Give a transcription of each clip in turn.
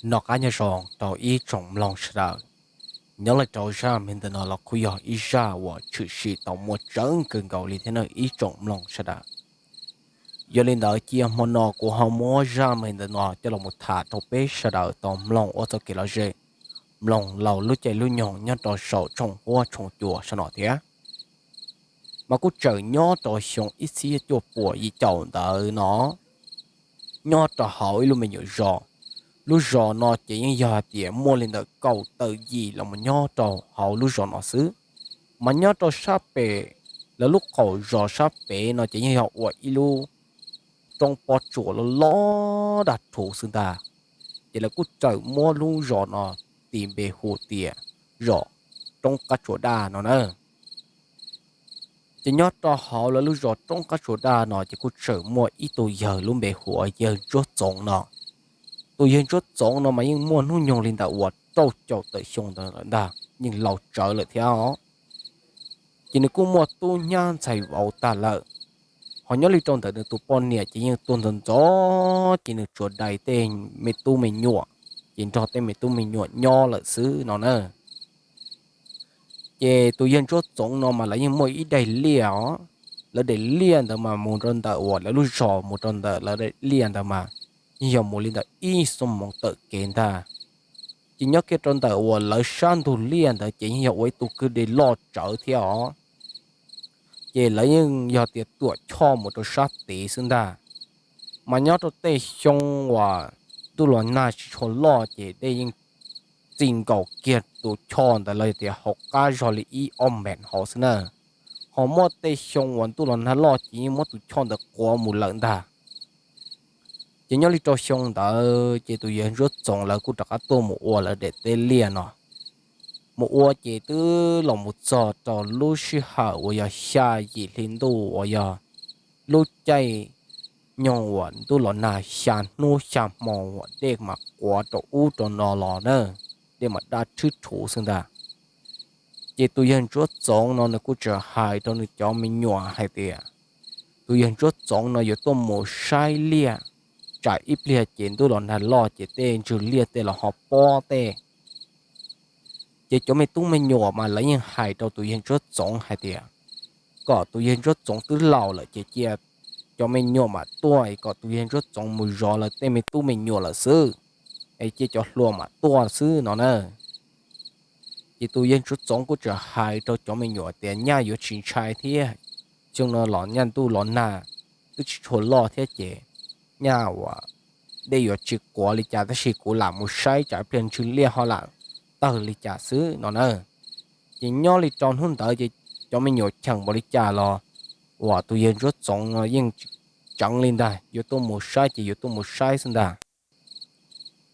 Noj qab nyob zoo rau ib tsoom mloog sawv daws. Nyob li rau zaj me ntawm no los kuj yog ib zaj uas tshwm sim tau muaj tseeb kawg nkaus li thiab na ib tsoom mloog sawv daws. Yog li ntawd cia hmo no kuv ho muab zaj me ntawm no coj los mus tham rau peb sawv daws tau mloog ua txoj kev lom zem, mloog laug lub caij lub nyoog nyob rau saum tshooj huab tshooj cua sab no thiab. Mas kuj tseem nyob rau xyoo ib txhiab cuaj puas yim caum ntawd no, nyob rau hauv ib lub me nyuam zos. Lub zos no ces yeej yog hais tias muaj li ntawm kaum tawm yim los mus nyob rau hauv lub zos no xwb. Mas nyob rau sab pem, lawv lub qaum zos sab pem no ces yeej yog ua ib lub roob pob tsuas loj loj dag rhuv xwb ntag. Ces lawv kuj txawm muab lub zos no tis npe hu tias zos Roob Qab Tsuas Daj no na. Ces nyob rau hauv lawv lub zos Roob Qab Tsuas Daj no ces kuj tseem muaj ib tug yawg lub npe hu ua yawg Ntsuab Txoov no. Tus yawg Ntsuab Txoov no mas yeej muaj hnub nyoog li ntawm uas rau caum tawm xyoo ntawd lawm ntag, yeej laus tsawv lawm thiab os. Ces nws kuj muaj tub nyab ntxhais vauv tag lawm. Ho nyob li rau ntawm nws tus poj niam ces yeej tuag ntxov ntxov, ces nws tsuas dai tej me tub me nyuam, ces nrog tej me tub me nyuam nyob lawm xwb no na. Ces tus yawg Ntsuab Txoov no mas lawv yeej muaj ib daim liaj os. Lawv daim liaj ntawd mas mus rau ntawm uas lawv lub zos mus rau ntawm lawv daim liaj ntawd mas yeej yog mus li ntawm ib xuab moos tawm kev ntag. Ces nyob kiag rau ntawm uas lawv sab ntug liaj ntawd ces yeej yog ua ib tug kwj deg loj tsawv thiab os. Ces lawv yeej yog tias tuam choj mus rau sab tid xwb ntag. Mas nyob rau tej xyoo uas ntuj los nag tsis tshua loj ces dej yeej txi nkaus kiag tus choj ntawd los yog tias hauv qab zog li ib ob mev hauv xwb na. Ho muaj tej xyoo uas ntuj los nag loj ces yeej muab tus choj ntawd quav mus lawm ntag. Ces nyob li rau xyoo ntawd ces tus yawg Ntsuab Txoov lawv kuj rov qab tuaj mus ua lawv daim teb liaj no. Mus ua ces twb los mus txog rau lub sij hawm uas yog xya yim hli ntuj uas yog lub caij nyoog uas ntuj los nag xya hnub xya hmo uas dej mas quav rau ub rau no los na, dej mas daj rhwb rhuv xwb ntag. Ces tus yawg Ntsuab Txoov no nws kuj tseem hais rau nws cov me nyuam hais tias, tus yawg Ntsuab Txoov no yuav tuaj mus saib liaj, tsam ib pliag ces ntuj los nag loj ces tej ntswg liaj tej los ho pob tej. Ces cov me tub me nyuam mas lawv yeej hais rau tus yawg Ntsuab Txoov hais tias, kom tus yawg Ntsuab Txoov twb laus lawm ces cia cov me nyuam mam tuaj, kom tus yawg Ntsuab Txoov mus zov lawv tej me tub me nyuam lawm xwb, es cia cov hluas mam tuaj xwb no na. Ces tus yawg Ntsuab Txoov kuj tseem hais rau cov me nyuam tias, nyaj yuav tsis ntshai thiab, xyoo no los nyaj ntuj los nag twb tsis tshua loj thiab ces nyaj uas dej yuav tsis quav li cas tab sis kuv lam mus saib tsam ib pliag ntswg liaj ho lam tawg li cas xwb no na. Ces nyob li rau hnub ntawd ces cov me nyuam cheem npaum li cas los uas tus yawg Ntsuab Txoov no yeej tseev li ntag, yuav tuaj mus saib ces yuav tuaj mus saib xwb ntag.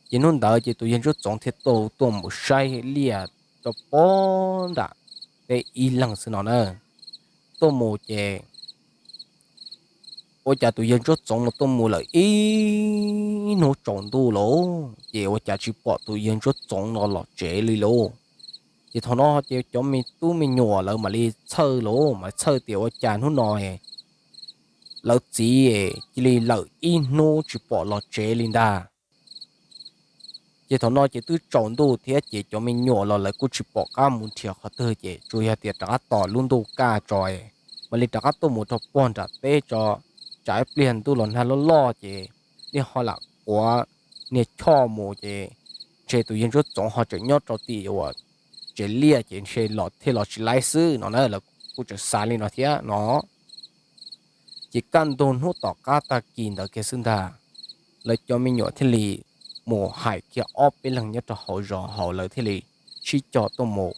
Ces hnub ntawd ces tus yawg Ntsuab Txoov thiaj tuaj, tuaj mus saib liaj rau pob nram teb ib leeg xwb no na. Tuaj mus ces ua cas tus yawg Ntsuab Txoov no tuaj mus lawm ib hnub tsaus ntuj lauj, ces ua cas tsis pom tus yawg Ntsuab Txoov no los tsev li lauj. Ces thaum no ces cov me tub me nyuam lawv mam li txhawj lauj, mam txhawj tias ua cas hnub no lawv txiv cia li lawm ib hnub tsis pom los tsev li ntag. Ces thaum no ces twb tsaus ntuj thiab ces cov me nyuam los lawv kuj tsis pom qab mus nrhiav qhov twg ces tsuas yog tias rov qab tos lub ntuj kaj tso, mam li rov qab tuaj mus rau puag nram teb tso, tsam ib pliag ntuj los nag loj loj ces dej ho lam quav niag choj mus ces ntshe tus yawg Ntsuab Txoov ho tseem nyob rau tim uas tsev liaj ces ntshe los thiaj los tsis laib xwb no na, lawv kuj tseem xav li no thiab no. Ces kaj ntug hnub tom qab tag kis ntawd kiag xwb ntag, lawv cov me nyuam thiaj li mus hais kiag ob peb leeg nyob rau hauv zos hauv, lawv thiaj li sib cog tuaj mus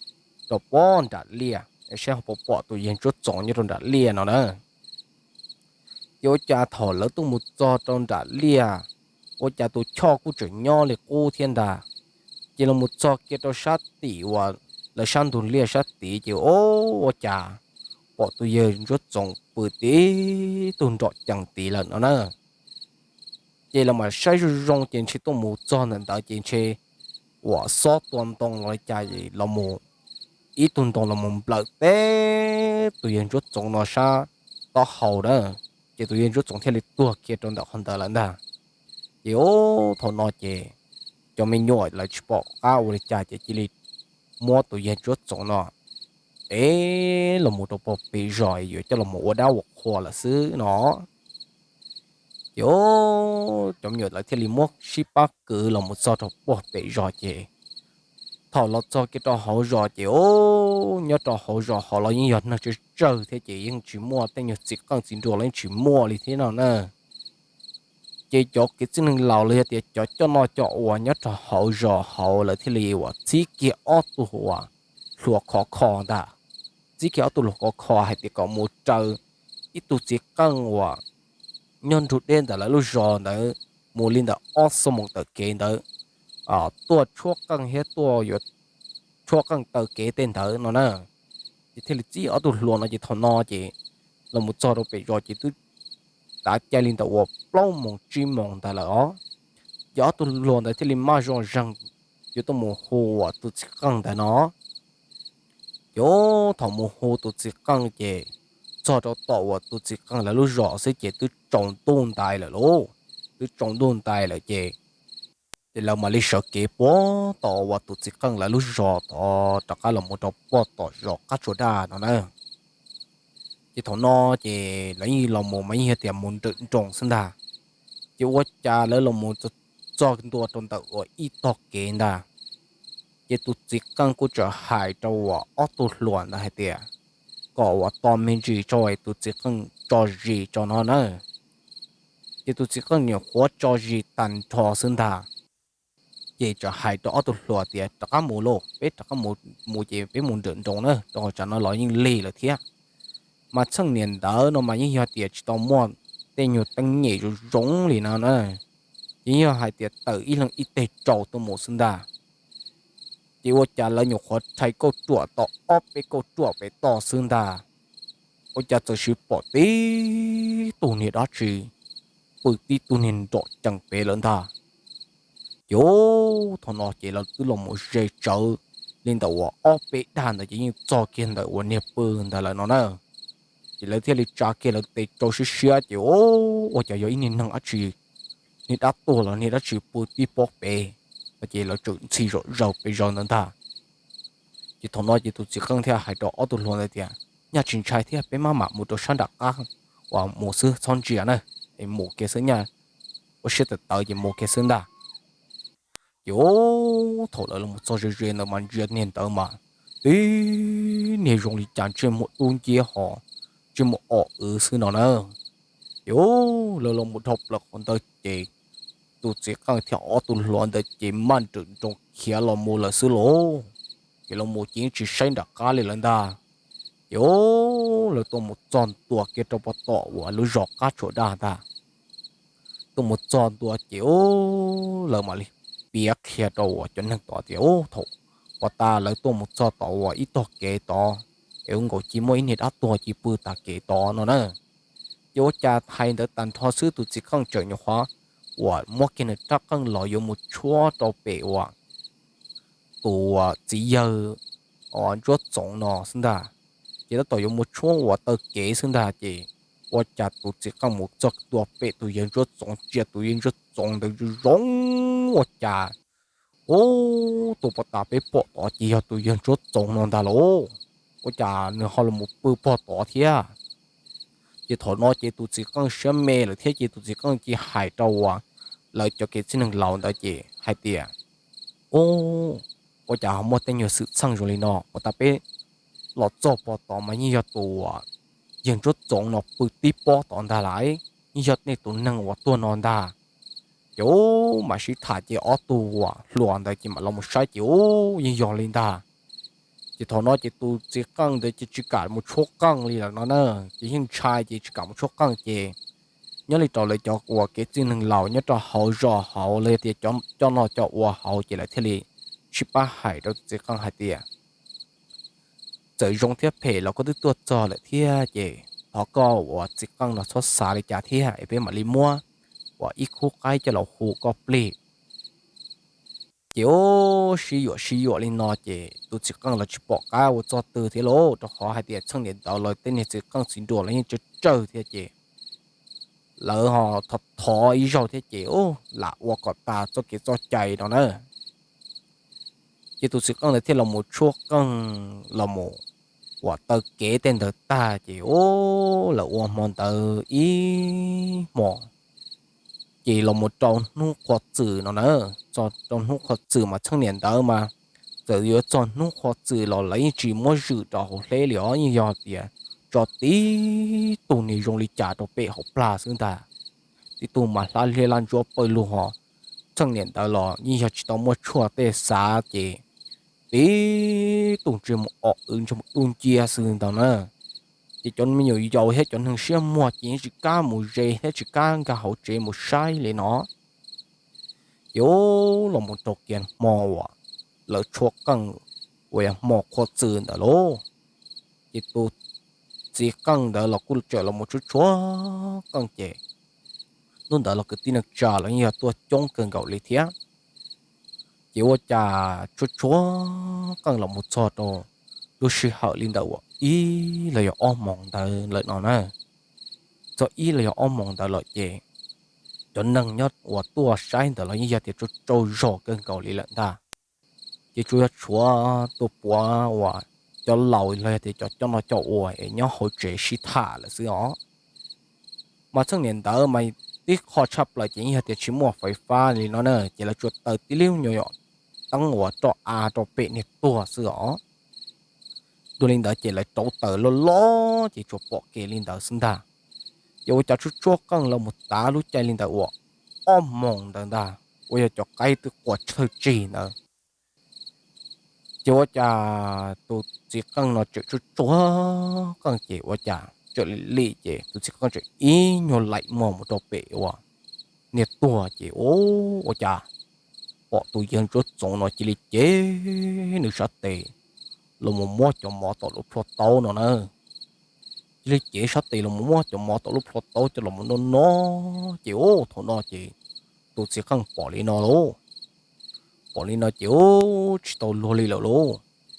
rau puag nram liaj saib ho puas pom tus yawg Ntsuab Txoov nyob rau nram liaj no na. Ces ua cas thaum lawv tuaj mus txog rau nram liaj, ua cas tus choj kuj tseem nyob li qub thiab ntag. Ces los mus txog kiag rau sab tim uas lawv sab ntug liaj sab tid ces o, ua cas pom tus yawg Ntsuab Txoov pw tib tug nrom cees tid lawm no na. Ces los mam saib zoo zoo ces ntshe tuaj mus txog ntawm ntawd ces ntshe uas xob tua ntoo los li cas los mus, ib tug ntoo los mus nplawm teb tus yawg Ntsuab Txoov no sab taub hau na. Ces tus yawg Ntsuab Txoov thiaj li tuag kiag rau ntawm qhov ntawd lawm ntag. Ces o, thaum no ces cov me nyuam lawv tsis pom qab ua li cas ces cia li muab tus yawg Ntsuab Txoov no ev los mus rau puag pem zos yuav coj los ua dab ua qhua lawm xwb no. Ces cov me nyuam lawv thiaj li muab sib pab kwv los mus txog rau puag pem zos ces thaum los txog kiag rau hauv zos ces nyob rau hauv zos hauv los yeej yog neeg tsawg tsawg thiab ces yeej tsis muaj tej nyuag txiv qeej txiv nruas los yeej tsis muaj li thiab no na. Ces cov kev txwj neeg laus los yog tias cov coj noj coj ua nyob rau hauv zos hauv lawv thiaj li uas txib kiag ob tug uas hluas khov kho ntag, txib kiag ob tug hluas khov kho hais tias kom mus raws ib tug txiv qeej uas nyob nrug deb ntawm lawv lub zos ntawd mus li ntawm ob xuab moos taw kev ntawd, tuaj tshuab qeej thiab tuaj yuav tshuab qeej taw kev tej ntawd no na. Ces thiaj li txib ob tug hluas no ces thaum no ces los mus txog rau pem zos ces twb tav caij li ntawm uas plaub moos tsib moos ntawd lawm os. Ces ob tug hluas ntawd thiaj li maj zoo zeeg yuav tuaj mus hu uas tus txiv qeej ntawd no. Ces thaum mus hu tus txiv qeej ces txog rau tom uas tus txiv qeej lawv lub zos xwb ces twb tsaus ntuj ntais lawm lauj. Twb tsaus ntuj ntais lawm ces ces lawv mam li sawv kev puag tom uas tus txiv qeej lawv lub zos tod rov qab los mus rau puag tom zos qab tsua daj no na. Ces thaum no ces lawv yeej los mus mas yeej yog tias mus nrawm nroos xwb ntag. Ces ua cas lawv los mus txog ntua rau ntawm uas ib tog kev ntag, ces tus txiv qeej kuj txawm hais rau uas ob tug hluas ntawd hais tias kom uas tos me ntsis tso es tus txiv qeej tso zis tso no na. Ces tus txiv qeej nyuam qhuav tso zis tag nrho xwb ntag, ces txawm hais rau ob tug hluas tias rov qab mus lauj, peb rov qab mus, mus ces peb mus nrawm nroos na, rau qhov tsam no los yeej lig lawm thiab. Mas txheej niam ntawd no mas yeej yog tias tsis tau muaj tej nyuag teeb nyem zoo zoo li no na, ces yeej yog hais tias tawm ib leeg ib teg rau tuaj mus xwb ntag. Ces ua cas lawv nyuam qhuav rhais kauj ruam tau ob peb kauj ruam pem toj xwb ntag, ua cas txawm sis pom tib tug niag dab tsi pw tib tug niag nrom cees pem lawm ntag. Ces thaum no ces lawv twb los mus ze tsawv li ntawm uas ob peb dag ntawd ces yeej txog kiag ntawm uas niag pw ntawd lawm no na. Ces lawv thiaj li tsa kiag lawv tes rau siab siab ces ua cas yog ib niag neeg dab tsi, niag dab tuag los niag dab tsi pw tib pob pem, ces lawv txawm ntxhi zom zaws pes zaws ntawd ntag. Ces thaum no ces tus txiv qeej thiaj hais rau ob tug hluas ntawd tias, nyaj tsis ntshai thiab, peb maj mam mus rau sab nram qab uas mus xwb, txhob ntsia na, es mus kiag xwb, nyaj ua siab tawv tawv ces mus kiag xwb ntag. Ces thaum lawv los txog ze ze ntawd mas ntsia niag ntawd mas tib niag zoo li cas ntsej muag dub nciab ho ntsej muag om wv xwb no na. Ces lawv los mus dhau plaws qhov ntawd ces tus txiv qeej thiab ob tug hluas ntawd ces maj nrawm nroos khiav los mus lawm xwb lauj. Ces los mus ces yeej tsis saib nram qab li lawm ntag. Ces lawv tuaj mus txog ntua kiag rau puag tom uas lub zos qab tsua daj ntag. Tuaj mus txog ntua ces lawv mam li piav qhia rau uas cov neeg tod tias, thaum ua tas lawv tuaj mus txog tom uas ib tog kev tod, es ua nkaus cia muaj ib niag dab tuag cia pw tag kev tod no na. Ces ua cas hais ntawd tag nrho xwb tus txiv qeej txawm nyuam qhuav uas muab kiag nws rab qeej los yuav mus tshuab rau pem uas tus uas txiv yawg Ntsuab Txoov no xwb ntag. Ces tab tom yuav mus tshuab uas taw kev xwb ntag ces ua cas tus txiv qeej mus txog ntua pem tus yawg Ntsuab Txoov, ntsia tus yawg Ntsuab Txoov ntawd zoo zoo ua cas, ub, tus puag ta peb pom tod ces yog tus yawg Ntsuab Txoov no ntag lauj. Ua cas nws ho los mus pw puag tod thiab? Ces thaum no ces tus txiv qeej siab me lawm thiab ces tus txiv qeej cia hais rau uas lawv cov kev txwj neeg laus ntawd ces hais tias, ub, ua cas ho muaj tej nyuag xwm txheej zoo li no, puag ta peb los txog puag tod mas yeej yog tus uas yawg Ntsuab Txoov no pw tib pob tod ntag lauj, yeej yog nej tus neeg uas tuag no ntag. Ces ub, mam sib tham ces ob tug uas hluas ntawd ces mam los mus saib ces ub, yeej yog li ntag. Ces thaum no ces tus txiv qeej ntawd ces tsis kam mus tshuab qeej li lawm no na, ces yeej ntshai ces tsis kam mus tshuab qeej ces nyob li rau lawv cov uas kev txwj neeg laus nyob rau hauv zos hauv los yog tias cov coj noj coj ua hauv ces lawv thiaj li sib pab hais rau tus txiv qeej hais tias, txawm zoo thiab phem los koj twb tuaj txog lawm thiab ces thov koj uas txiv qeej no txhob xav li cas thiab es peb mam li muab uas ib khub qaib coj los hu koj plig. Ces ub, sib yuam sib yuam li no ces tus txiv qeej los tsis pom qab ua txoj twg thiab lauj, rau qhov hais tias txheej niam ntawd los tej niag txiv qeej txiv nruas los yeej tsawg tsawg thiab ces lawv ho thov thov ib zaug thiab ces ub, lam ua kom tas txoj kev txoj cai no na. Ces tus txiv qeej ntawd thiaj los mus tshuab qeej los mus uas taw kev tej ntawd tag ces ub, lawv ua hmo ntawd ib hmo ces los mus rau hnub qhua txws no na. Txog rau hnub qhua txws mas txheej niam ntawd mas txawm yuav txog hnub qhua txws los lawv yeej tsis muab zwm rau hauv hleb li os, yeej yog tias tso tib tug niag zoo li cas rau pem hauv plag xwb ntag. Tib tug mas hlab liab hlab ntsuab pawg lug hos txheej niam ntawd los yeej yog tsis tau muaj tshuaj tej xav ces tib tug ntsej muag o wv ntsej muag dub nciab xwb ntag na. Ces cov me nyuam yaus thiab cov neeg siab muag ces yeej tsis kam mus ze thiab tsis kam nkag hauv tsev mus saib li no. Ces ub, los mus rau kiag hmo uas lawv tshuab qeej uas yog hmo qhua txws ntawd lauj, ces tus txiv qeej ntawd los kuj txawm los mus tshuab tshuab qeej ces hnub ntawd los kwv tij neej tsa los yeej yog tuaj coob kawg nkaus li thiab. Ces ua cas tshuab tshuab qeej los mus txog rau lub sij hawm li ntawm uas ib los yog ob moos ntawd lawm no na. Txog ib los yog ob moos ntawd lawm ces cov neeg nyob uas tuaj saib ntawd los yeej yog tias tsaug tsaug zog kawg nkaus li lawm ntag. Ces tsuas yog tshuav tus puav uas cov laus los yog tias cov coj noj coj ua es nyob hauv tsev sib tham lawm xwb os. Mas txheej niam ntawd mas tib qho tshaj plaws ces yeej yog tias tsis muaj faiv fab li no na, ces lawv tsuas taws tib lub nyuag teeb uas roj av rau pem niag tuag xwb os. Dua li ntawd ces lawv rauv taws loj loj ces tsuas pom kev li ntawd xwb ntag. Ces ua cas tshuab tshuab qeej los mus tav lub caij li ntawd uas ob moos ntawd ntag, uas yog cov qaib twb qua thawj tsig ntawd. Ces ua cas tus txiv qeej no tseem tshuab tshuab qeej ces ua cas tseem lim lim ces tus txiv qeej tseem ib nyuag laim muag mus rau pem uas niag tuag ces ua cas pom tus yawg Ntsuab Txoov no cia li cev nws sab tes los mus muab cov mov tom lub plhuav taub no na. Cia li cev sab tes los mus muab cov mov tom lub plhuav taub coj los mus noj no. Ces ua thaum no ces tus txiv qeej pom li no lauj, pom li no ces ua tsis tau luag li lawm lauj.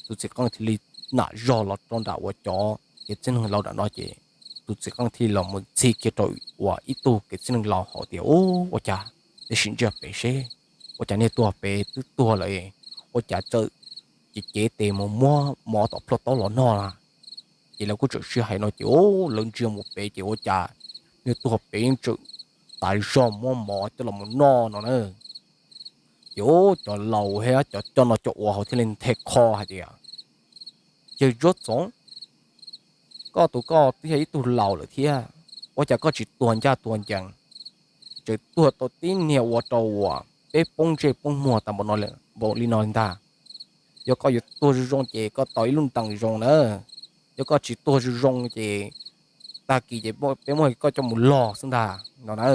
Tus txiv qeej thiaj li nam zog los rau nram uas cov kev txwj neeg laus nram no ces tus txiv qeej thiaj los mus ntxig kiag rau uas ib tug kev txwj neeg laus hauv tias, Ub, ua cas, tab sis ntsiag pem seb, ua cas niag tuag pem twb tuag lawm, ua cas txawm cev cev tes mus muab mov tom plhuav taub los noj na? Ces lawv kuj tseem sib hais no ces ub, lawv ntsia mus pem ces ua cas niag tuag pem yeej tseem tas zog muab mov coj los mus noj no na. Ces ub, cov laus thiab cov coj noj coj ua hauv thiaj li nthe kho hais tias, Yawg Ntsuab Txoov, koj tus koj twb yog ib tug laus lawm thiab, ua cas koj tsis tuag ncaj tuag ncees, tseem tuag tau tib niag ua rau uas peb poob ntsej poob muag tas npaum li no ntag? Yog koj yuav tuag zoo zoo ces koj tau ib lub ntees zoo na, yog koj tsis tuag zoo zoo ces tag kis ces peb muab koj coj mus log xwb ntag no na.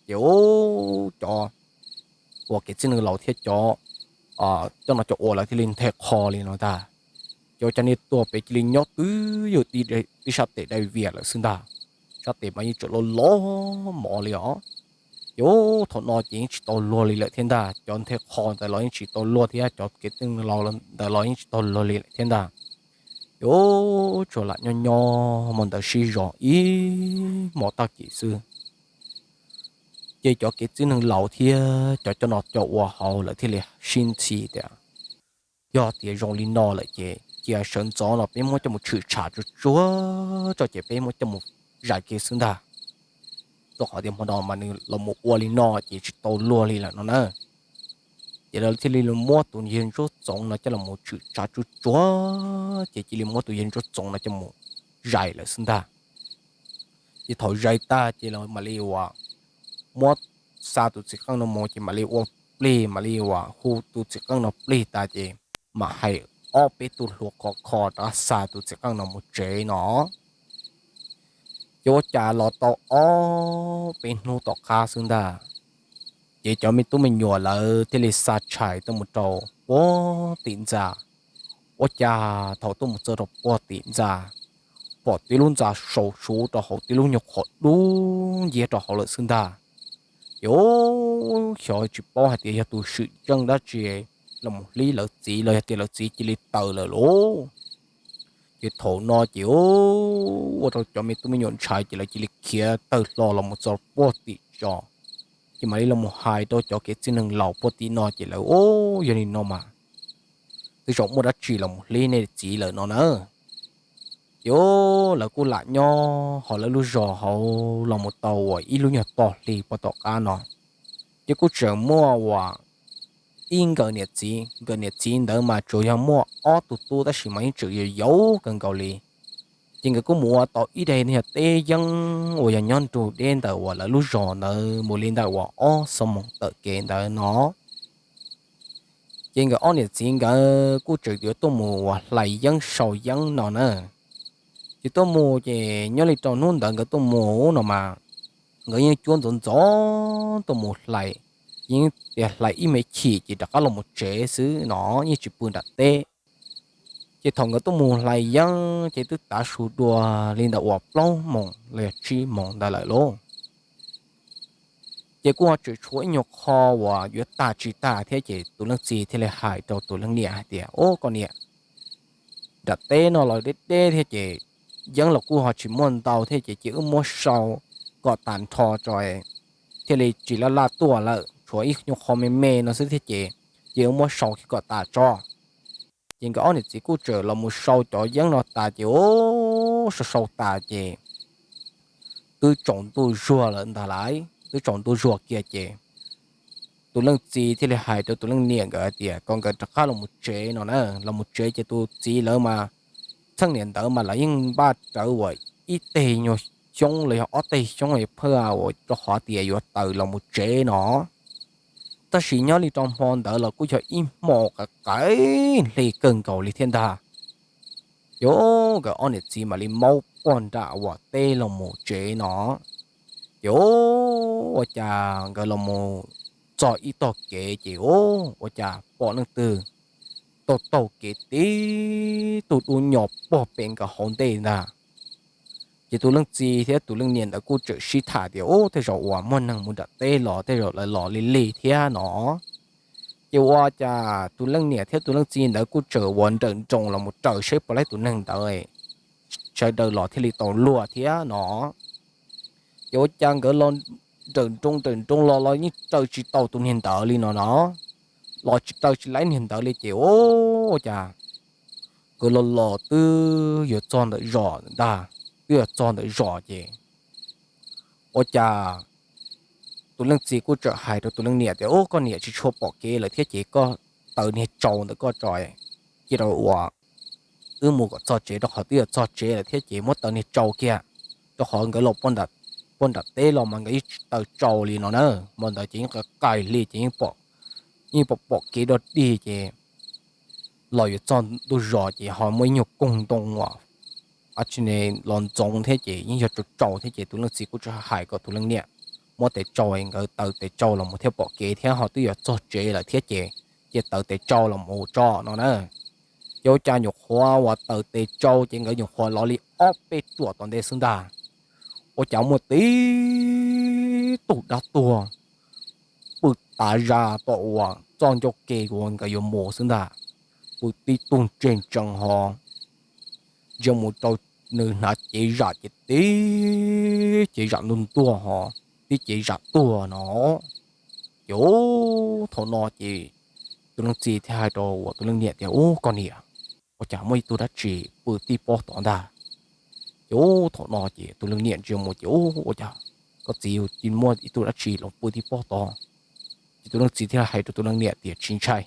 Ces ub, cov uas kev txwj neeg laus thiab cov coj noj coj ua lawv thiaj li nthe kho li no ntag. Ces ua cas niag tuag pem cia li nyob twb ywm tib sab tes dai vias lawm xwb ntag. Sab tes mas yeej tseem loj loj mov li os. Ces ub, thaum no ces yeej tsis tau luag li lawm thiab ntag, cov nthe kho ntawd los yeej tsis tau luag thiab, cov kev txwj neeg laus ntawd los yeej tsis tau luag li lawm thiab ntag. Ces ub, tsuas lam nyob nyob hmo ntawd sib zog ib hmos tag kis xwb. Ces cov kev txwj neeg laus thiab cov coj noj coj ua hauv lawv thiaj li sib ntxhi tias, Yog tias zoo li no lawm ces cia sawv ntxov no peb muab coj mus tshwm tshav tsuag tsuag tso ces peb muab coj mus zais kiag xwb ntag. Rau qhov tias hmo no mas nws los mus ua li no ces tsis tau luag li lawm no na. Ces lawv thiaj li muab tus yawg Ntsuab Txoov no coj los mus tshwm tshav tsuag tsuag ces cia li muab tus yawg Ntsuab Txoov no coj mus zais lawm xwb ntag. Ces thaum zais tag ces lawv mam li uas muab xa tus txiv qeej no mus ces mam li ua plig, mam li uas hu tus txiv qeej no plig tas ces mam hais ob peb tug hluas khov kho rov xa tus txiv qeej no mus tsev no. Ces ua cas los tau ob peb hnub tom qab xwb ntag, ces cov me tub me nyuam lawv thiaj li xa tshais tuaj mus rau puag tim ntxa. Ua cas thaum tuaj mus txog rau puag tim ntxa, pom tib lub ntxa sau suv rau hauv tib lub nyuag qhov dub nciab rau hauv lawm xwb ntag. Ces ub, xyov tsis paub hais tias yog tus swm tseej dab tsi los mus hlib lawv txiv los yog tias lawv txiv cia li tawm lawm lauj. Ces thaum no ces ub, ua rau cov me tub me nyuam ntshai ces lawv cia li khiav tawg hlo los mus txog puag tim tso. Ces mam li los mus hais rau cov kev txwj neeg laus puag tim no ces lawv, Ub, yog li no mas twb tsis muaj dab tsi los mus hlib nej txiv lawm no na. Ces lawv kuj lam nyob hauv lawv lub zos hauv los mus tau uas ib lub nyuag tog hli puag tom qab no, ces kuj tseem muaj uas ib nkawm niam txiv, nkawm niam txiv ntawd mas tsuas yog muaj ob tug tub tab sis mas yeej tseem yau yau kawg nkaus li. Ces nkawd kuj mus ua tau ib daim yog teb yeeb uas yog nyob nrug deb ntawm uas lawv lub zos ntawd mus li ntawm uas ob xuab moos tawm kev ntawd no. Ces nkawd ob niam txiv nkawd kuj tseem yuav tuaj mus uas hlais yeeb sau yeeb no na. Ces tuaj mus ces nyob li rau hnub ntawd nkawd tuaj mus no mas, nkawd yeej cuab ntxov ntxov tuaj mus hlais, ces yeej tias hlais ib me chim ces rov qab los mus tsev xwb no, yeej tsis pw nram teb. Ces thaum nkawd tuaj mus hlais yeeb ces twb tav su dua li ntawm uas plaub moos los yog tsib moos ntawd lawm lauj. Ces kuj ho tseem tshuav ib nyuag qho uas yuav tag tsis tag thiab ces tus leej txiv thiaj li hais rau tus leej niam hais tias, Ub, koj niam, nram teb no los deb deb thiab ces yeeb los kuj ho tsis muaj ntau thiab ces cia wb muab sau kom tas nrho tso, thiaj li tsis laj laj tuaj lawm, tshuav ib nyuag qho me me no xwb thiab ces cia wb muab sau kom tas tso. Ces nkawd ob niam txiv kuj tseem los mus sau cov yeeb no tas ces, ub, sau sau tas ces twb tsaus ntuj zuag lawm ntag lauj, twb tsaus ntuj zuag kiag ces tus leej txiv thiaj li hais rau tus leej niam nkawd hais tias kom nkawd rov qab los mus tsev no na. Los mus tsev ces tus txiv lawv mas, txheej niam ntawd mas lawv yeej npaj rawv uas ib teg nyuag xyoob los yog ob teg xyoob phaj uas rau qhov tias yuav taws los mus tsev no. Tab sis nyob li rau hmo ntawd los kuj yog ib hmo qaim qaim hle kawg nkaus li thiab ntag. Ces nkawd ob niam txiv mam li maub poj nram uas teb los mus tsev no. Ces ua cas nkawd los mus txog ib tog kev ces ua cas pom leej twg taug taug kev tib tug dub nyos pog pem nkawd hauv ntej ntag. Ces tus leej txiv thiab tus leej niam ntawd kuj tseem sib tham tias, Ub, tej zaum uas muaj neeg mus nram teb los, tej zaum lawv los lig lig thiab no. Ces ua cas tus leej niam thiab tus leej txiv ntawd kuj tseem uas nrawm nroos los mus raws seb puas laib tus neeg ntawd, sawv daws los thiaj li tau luag thiab no. Ces ua cas nkawd los nrawm nroos nrawm nroos los los yeej raws tsis tau tus niag ntawd li no no, los tsis raws tsis laib niag ntawd li ces ua cas nkawd los los twb yuav txog ntawm zos ntag, twb yuav txog ntawm zos ces ua cas tus leej txiv kuj tseem hais rau tus leej niam tias, Ub, koj niam, tsis tshua pom kev lawm thiab ces koj taws niag tsau ntawm koj tso, cia rau uas wb mus kom txog tsev, rau qhov twb yuav txog tsev lawm thiab ces muab taws niag tsau kiag, rau qhov nkawd los puag nram teb los mas nkawd yeej tsis taws tsau li no na. Hmo ntawd ces yeej qaim qaim hli ces yeej pom, yeej pom pom kev dog dig ces los yuav txog ntuj zos ces ho muaj ib nyuag koog ntoo uas tsis ne los ntxoov thiab ces yeej yog tsau tsau thiab ces tus leej txiv kuj tseem hais kom tus leej niam muab tes tsau, nkawd taws tes tsau los mus thiaj pom kev thiab ho twb yuav txog tsev lawm thiab ces cia taws tes tsau los mus tso no na. Ces ua cas nyuam qhuav uas taws tes tsau ces nkawd nyuam qhuav los li ob peb ruam tom ntej xwb ntag, ua cas muaj tib tug dab tuag pw tav zas tom uas txoj ncauj ke uas nkawd yuav mus xwb ntag, pw tib tug ntseg ntsees ho ntsia mus rau nws hnav cev zam ces tib cev zam ntuag ntuag ho tib cev zam tuag no. Ces thaum no ces tus leej txiv thiaj hais rau uas tus leej niam tias, Ub, koj niam, ua cas muaj ib tug dab tsi pw tib pob tod ntag? Ces thaum no ces tus leej niam ntsia mus ces, Ub, ua cas koj txiv, cia muaj ib tug dab tsi los pw tib pob tod? Ces tus leej txiv thiaj hais rau tus leej niam tias, Tsis ntshai,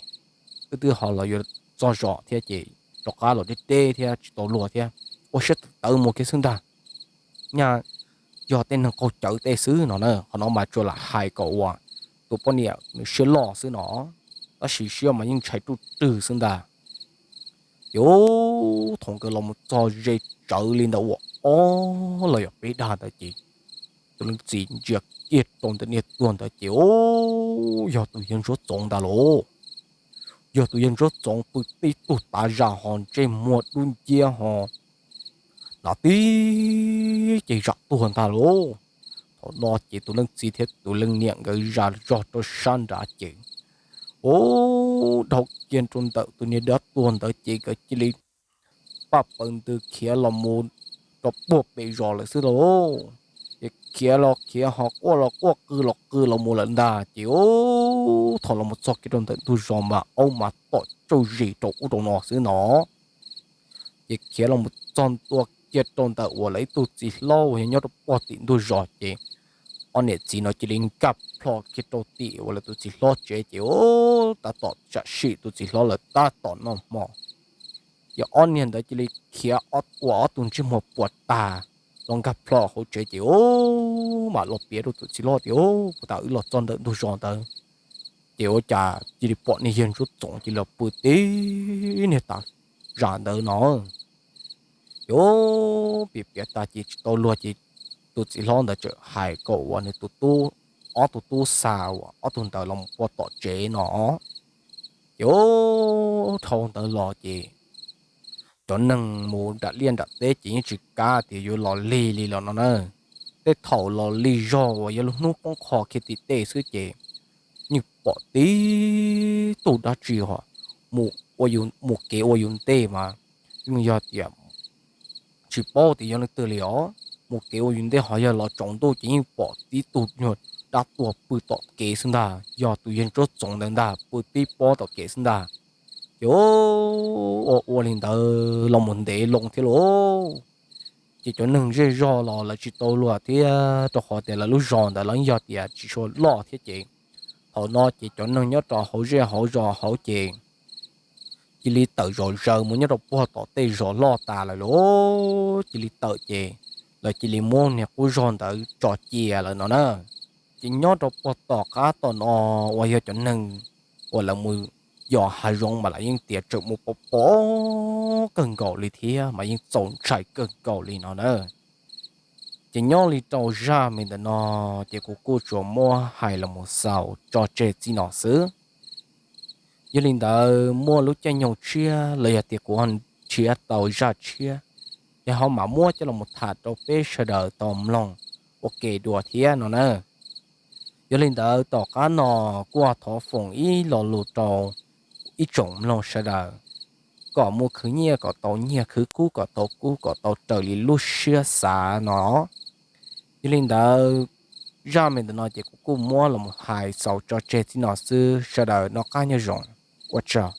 wb twb ho los yuav txog zos thiab ces rov qab los deb deb thiab tsis tau luag thiab, ua siab tawv mus kiag xwb ntag, nyaj yog tej neeg qaug cawv tej xwb no na. Qhov no mas tsuas lam hais kom uas tus poj niam nws siab loj xwb no, tab sis siab mas yeej ntshai ruj rwg xwb ntag. Ces thaum nkawd los mus txog ze tsawv li ntawd uas ob los yog peb dag ntawd ces tus leej txiv ntsia kiag rau ntawm niag tuag ntawd ces, Ub, yog tus yawg Ntsuab Txoov ntag lauj. Yog tus yawg Ntsuab Txoov pw tib tug tav zas ho ntsej muag dub nciab ho hnav tib cev zam tuag ntag lauj. Thaum no ces tus leej txiv thiab tus leej niam nkawd zam zog rau sab nrad ces, ub, dhau kiag rau ntawm tus niag dab tuag ntawd ces nkawd cia li paj paws ntws khiav los mus rau puag pem zos lawm xwb lauj. Ces khiav los khiav ho quaj los quaj qw los qw los mus lawm ntag ces, ub, Thaum los mus txog kiag rau ntawm ntug zos mas aub mas tom tsauj zis rau ub rau no xwb no. Ces khiav los mus txog ntua kiag rau ntawm uas lawv ib tug txiv hlob uas yog nyob rau pog tim ntug zos ces ob niam txiv no cia li nkag plho kiag rau tim uas lawv tus txiv hlob tsev ces tab tom tsam sim tus txiv hlob lawv tab tom noj hmo. Ces ob niag ntawd cia li khiav ua ob tug ntsej muag puas tag los nkag plho hauv tsev ces ub mam los piav rau tus txiv hlob tias, Ub, puas tas wb los txog ntawm ntug zos ntawd ces ua cas cia li pom niag yawg ntsuab txoov cia li los pw tib niag tas zam ntawd no. Ces ub piav piav tas ces tsis tau luag ces tus txiv hlob ntawd txawm hais kom uas nws tus tub, ob tug tub xa uas ob tug ntawd los mus pov tom tsev no. Ces ub dhau ntawd los ces cov neeg mus nram liaj nram teb ces yeej tsis kav tias yuav los lig li los no na. Tej thaum los lig zog uas yog lub hnub poob qho kiag tim tej xwb ces yeej pom tib tug dab tsi ho mus kev ua yus ntej mas yeej yog tias tsis paub tias yog leej twg li os. Mus kev ua yus ntej ho yog los tsaus ntuj ces yeej pom tib tug nyuag dab tuag pw tom kev xwb ntag, yog tus yawg ntsuab txoov ntawd ntag pw tib pob tom kev xwb ntag. Ces ua ua li ntawd los mus ntev loo thiab lauj. Ces cov neeg zej zog los lawv tsis tau luag thiab rau qhov tias lawv lub zos ntawd los yog tias tsis tshua loj thiab ces thaum no ces cov neeg nyob rau hauv zej hauv zos hauv ces cia li tawm zom zaws mus nyob rau puag tom tej zos loj tas lawm lauj. Cia li tawm ces lawv cia li muab niag qub zog ntawd tso cia lawm no na. Ces nyob rau puag tom qab tom no uas yog cov neeg uas lawv mus yos hav zoov mas lawv yeej tias tseem mus pom pom kawg nkaus li thiab mas yeej txaus ntshai kawg nkaus li no na. Ces nyob li rau zaj me ntawm no ces kuv kuj tsuas muab hais los mus xaus tso tseg txij no xwb. Yog li ntawd muaj lub caij nyoog tshiab los yog tias kuv ho nrhiav tau zaj tshiab, ces ho mam muab coj los mus tham rau peb sawv daws tau mloog ua ke dua thiab no na. Yog li ntawd tom qab no kuj thov foom ib lo lus rau ib tsoom mloog sawv daws, kom mus khwv nyiaj kom tau nyiaj, khwv kub kom tau kub, kom tau raws li lub siab xav no. Yog li ntawd zaj me ntawm no ces kuv kuj muab los mus hais xaus tso tseg txij no xwb, sawv daws noj qab nyob zoo, ua tsaug.